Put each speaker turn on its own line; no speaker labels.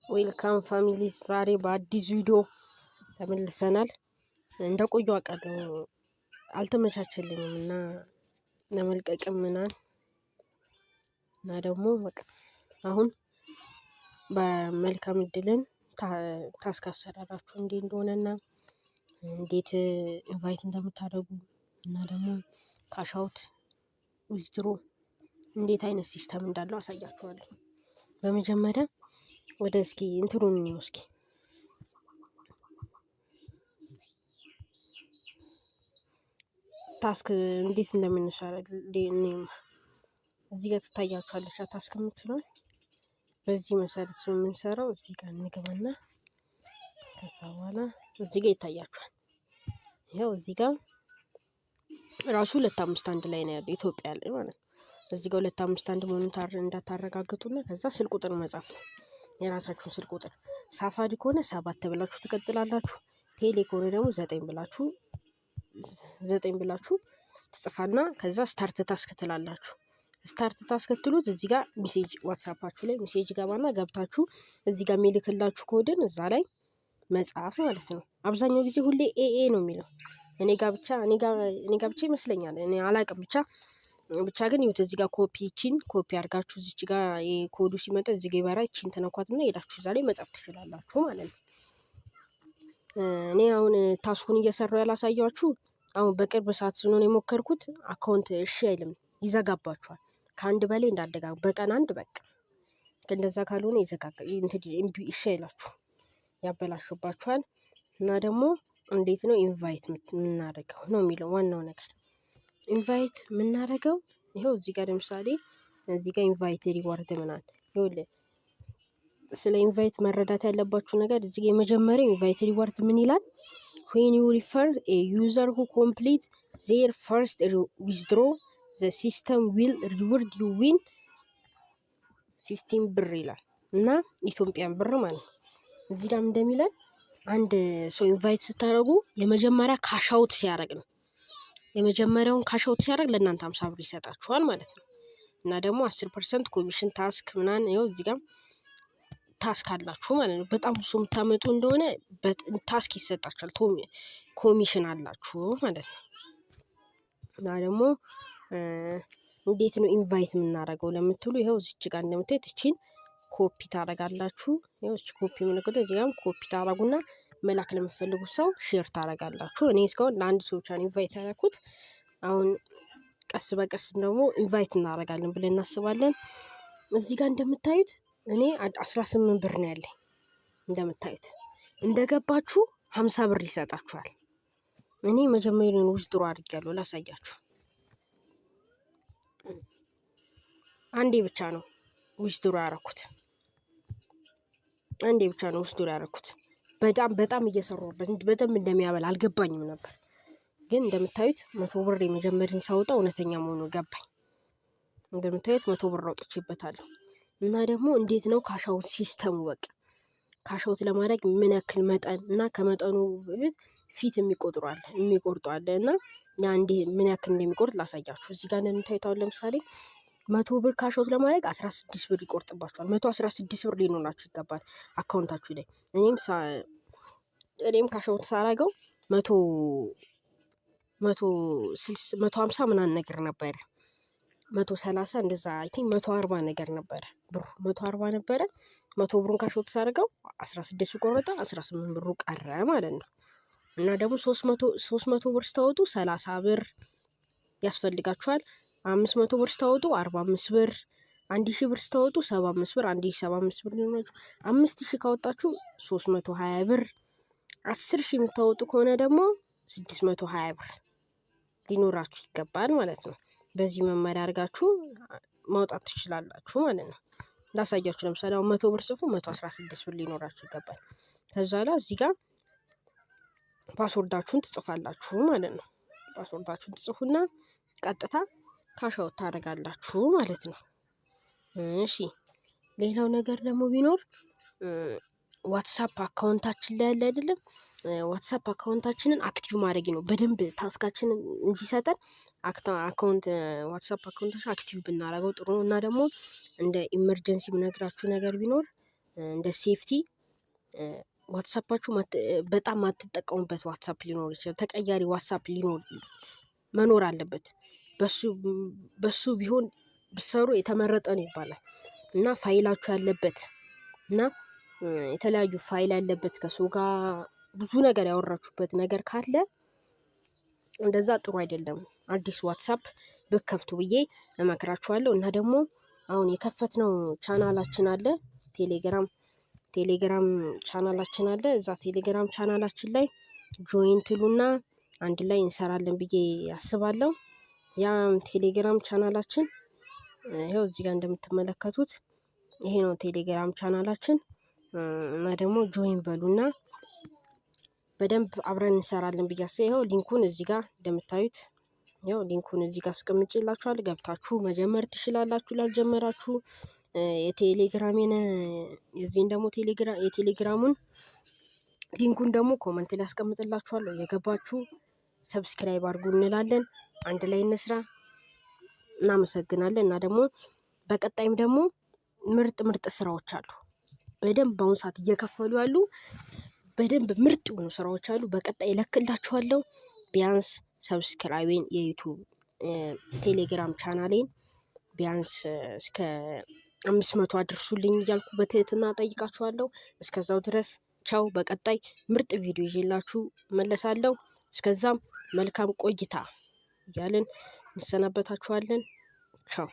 Welcome family፣ ዛሬ በአዲስ ቪዲዮ ተመልሰናል። እንደ ቆዩ አውቃለሁ፣ አልተመቻቸልኝም እና ለመልቀቅም ምናምን እና ደግሞ በቃ አሁን በመልካም እድልን task አሰራራችሁ እንዴት እንደሆነና እንዴት invite እንደምታደርጉ እና ደግሞ cash out፣ withdraw እንዴት አይነት system እንዳለው አሳያችኋለሁ። በመጀመሪያ ወደ እስኪ እንትኑን እንየው እስኪ። Task እንዴት እንደምንሰራ እኔም እዚህ ጋር ትታያችኋለች task የምትለዋል። በዚህ መሰረት ነው የምንሰራው። እዚህ ጋር እንገባና ከዛ በኋላ እዚህ ጋር ይታያችኋል። ይኸው እዚህ ጋር ራሱ 251 ላይ ነው ያለው፣ ኢትዮጵያ ላይ ማለት ነው። እዚህ ጋር 251 መሆኑን እንዳታረጋግጡና ከዛ ስልክ ቁጥር መጻፍ ነው፣ የራሳችሁን ስልክ ቁጥር። ሳፋሪ ከሆነ 7 ብላችሁ ትቀጥላላችሁ። ቴሌ ከሆነ ደግሞ 9 ብላችሁ ትጽፋና ከዛ start task ትላላችሁ። Start task ስትሉት እዚህ ጋር message ዋትሳፓችሁ ላይ message ገባና ገብታችሁ እዚህ ጋር የሚልክላችሁ ኮድን እዛ ላይ መጻፍ ማለት ነው። አብዛኛው ጊዜ ሁሌ AA ነው የሚለው፣ እኔ ጋር ብቻ ይመስለኛል። እኔ አላቅም፣ ብቻ ግን ይኸውት እዚህ ጋር ኮፒ፣ ይቺን ኮፒ አድርጋችሁ እዚች ጋር ኮዱ ሲመጣ እዚህ ጋር ይበራ፣ ይቺን ትነኳትና ሄዳችሁ እዛ ላይ መጻፍ ትችላላችሁ ማለት ነው። እኔ አሁን task ኡን እየሰራሁ ያላሳያችሁ አሁን በቅርብ ሰዓት ስለሆነ የሞከርኩት account እሺ አይልም፣ ይዘጋባችኋል። ከአንድ በላይ እንዳደጋ በቀን አንድ በቃ፣ እንደዛ ካልሆነ ይዘጋጋ፣ እሺ አይላችሁ፣ ያበላሹባችኋል። እና ደግሞ እንዴት ነው invite የምናደርገው ነው የሚለው ዋናው ነገር። Invite የምናደርገው ይኸው እዚህ ጋር፣ ለምሳሌ እዚህ ጋር invite reward ምናምን። ይኸውልህ፣ ስለ invite መረዳት ያለባችሁ ነገር እዚህ ጋር የመጀመሪያው invite reward ምን ይላል? "When you refer a user who complete their first withdraw, the system will reward you with 15 ብር" ይላል እና ኢትዮጵያን ብር ማለት ነው። እዚህ ጋር እንደሚለን አንድ ሰው invite ስታደርጉ የመጀመሪያ cash out ሲያደርግ ነው። የመጀመሪያውን cash out ሲያደርግ ለእናንተ 50 ብር ይሰጣችኋል ማለት ነው። እና ደግሞ 10% commission task ምናምን፣ ይኸው እዚህ ጋር task አላችሁ ማለት ነው። በጣም ብዙ የምታመጡ እንደሆነ task ይሰጣችኋል፣ ኮሚሽን አላችሁ ማለት ነው። እና ደግሞ እንዴት ነው invite የምናደርገው ለምትሉ ይኸው እዚች ጋር እንደምታዩት እቺን ኮፒ ታደርጋላችሁ። ይኸው እቺ ኮፒ ምልክቱ እዚህ ጋርም ኮፒ ታደርጉና መላክ ለምትፈልጉት ሰው share ታደርጋላችሁ። እኔ እስካሁን ለአንድ ሰው ብቻ ነው invite ያደረኩት። አሁን ቀስ በቀስ ደግሞ invite እናደርጋለን ብለን እናስባለን። እዚህ ጋር እንደምታዩት እኔ 18 ብር ነው ያለኝ። እንደምታዩት እንደገባችሁ 50 ብር ይሰጣችኋል። እኔ መጀመሪያውን withdraw አድርጌያለሁ፣ ላሳያችሁ። አንዴ ብቻ ነው withdraw ያደረኩት። አንዴ ብቻ ነው withdraw ያደረኩት። በጣም በጣም እየሰራሁበት በደንብ እንደሚያበላ አልገባኝም ነበር። ግን እንደምታዩት 100 ብር የመጀመሪያን ሳወጣ እውነተኛ መሆኑ ገባኝ። እንደምታዩት 100 ብር አውጥቼበታለሁ። እና ደግሞ እንዴት ነው cash out system ኡ? በቃ cash out ለማድረግ ምን ያክል መጠን እና ከመጠኑ በፊት ፊት የሚቆጥሩ አለ፣ የሚቆርጡ አለ እና ያ እንዴ ምን ያክል እንደሚቆርጥ ላሳያችሁ። እዚህ ጋር እንደምታዩት አሁን ለምሳሌ 100 ብር cash out ለማድረግ 16 ብር ይቆርጥባችኋል። 116 ብር ሊኖራችሁ ይገባል account ኣችሁ ላይ። እኔም cash out ሳረገው መቶ መቶ ስልስ 150 ምናምን ነገር ነበረ። 130 እንደዛ፣ I think 140 ነገር ነበረ ብሩ፣ 140 ነበረ። 100 ብሩን cash out ሳደርገው 16 ቆረጠ፣ 18 ብሩ ቀረ ማለት ነው። እና ደግሞ 300 ብር ስታወጡ 30 ብር ያስፈልጋችኋል። 500 ብር ስታወጡ 45 ብር፣ 1000 ብር ስታወጡ 75 ብር፣ 1075 ብር ሊሆናችሁ፣ 5000 ካወጣችሁ 320 ብር፣ 10,000 የምታወጡ ከሆነ ደግሞ 620 ብር ሊኖራችሁ ይገባል ማለት ነው። በዚህ መመሪያ አድርጋችሁ ማውጣት ትችላላችሁ ማለት ነው። ላሳያችሁ፣ ለምሳሌ አሁን 100 ብር ጽፉ፣ 116 ብር ሊኖራችሁ ይገባል። ከዛ ላይ እዚህ ጋር password ኣችሁን ትጽፋላችሁ ማለት ነው። Password ኣችሁን ትጽፉና ቀጥታ cash out ታደርጋላችሁ ማለት ነው። እሺ፣ ሌላው ነገር ደግሞ ቢኖር ዋትሳፕ account ኣችን ላይ ያለ አይደለም፣ ዋትሳፕ account ኣችንን active ማድረግ ነው። በደንብ task ኣችንን እንዲሰጠን account ዋትሳፕ account ኣችን active ብናደርገው ጥሩ ነው። እና ደግሞ እንደ emergency የምነግራችሁ ነገር ቢኖር እንደ safety ዋትሳፓችሁ በጣም ማትጠቀሙበት ዋትሳፕ ሊኖር ይችላል። ተቀያሪ ዋትሳፕ ሊኖር መኖር አለበት። በሱ በሱ ቢሆን ብትሰሩ የተመረጠ ነው ይባላል። እና ፋይላችሁ ያለበት እና የተለያዩ ፋይል ያለበት ከሰው ጋር ብዙ ነገር ያወራችሁበት ነገር ካለ እንደዛ ጥሩ አይደለም። አዲስ ዋትሳፕ ብትከፍቱ ብዬ እመክራችኋለሁ። እና ደግሞ አሁን የከፈትነው ቻናላችን አለ፣ ቴሌግራም ቻናላችን አለ። እዛ ቴሌግራም ቻናላችን ላይ join ትሉና አንድ ላይ እንሰራለን ብዬ አስባለሁ። ያም ቴሌግራም ቻናላችን ይኸው እዚህ ጋር እንደምትመለከቱት ይሄ ነው ቴሌግራም ቻናላችን። እና ደግሞ join በሉና በደንብ አብረን እንሰራለን ብዬ አስባለሁ። ይኸው link ኡን እዚህ ጋር እንደምታዩት ይኸው link ኡን እዚህ ጋር አስቀምጬላችኋለሁ። ገብታችሁ መጀመር ትችላላችሁ ላልጀመራችሁ። የቴሌግራሜን የዚህን ደግሞ ቴሌግራም የቴሌግራሙን link ኡን ደግሞ comment ላይ አስቀምጥላችኋለሁ። የገባችሁ subscribe አድርጉ እንላለን። አንድ ላይ እንስራ። እናመሰግናለን። እና ደግሞ በቀጣይም ደግሞ ምርጥ ምርጥ ስራዎች አሉ። በደንብ በአሁኑ ሰዓት እየከፈሉ ያሉ በደንብ ምርጥ የሆኑ ስራዎች አሉ። በቀጣይ እለቅላችኋለሁ። ቢያንስ subscribe ኤን የዩቱብ ቴሌግራም ቻናሌን ቢያንስ እስከ 500 አድርሱልኝ እያልኩ በትህትና ጠይቃችኋለሁ። እስከዛው ድረስ ቻው። በቀጣይ ምርጥ ቪዲዮ ይዤላችሁ እመለሳለሁ። እስከዛም መልካም ቆይታ እያልን እንሰናበታችኋለን። ቻው።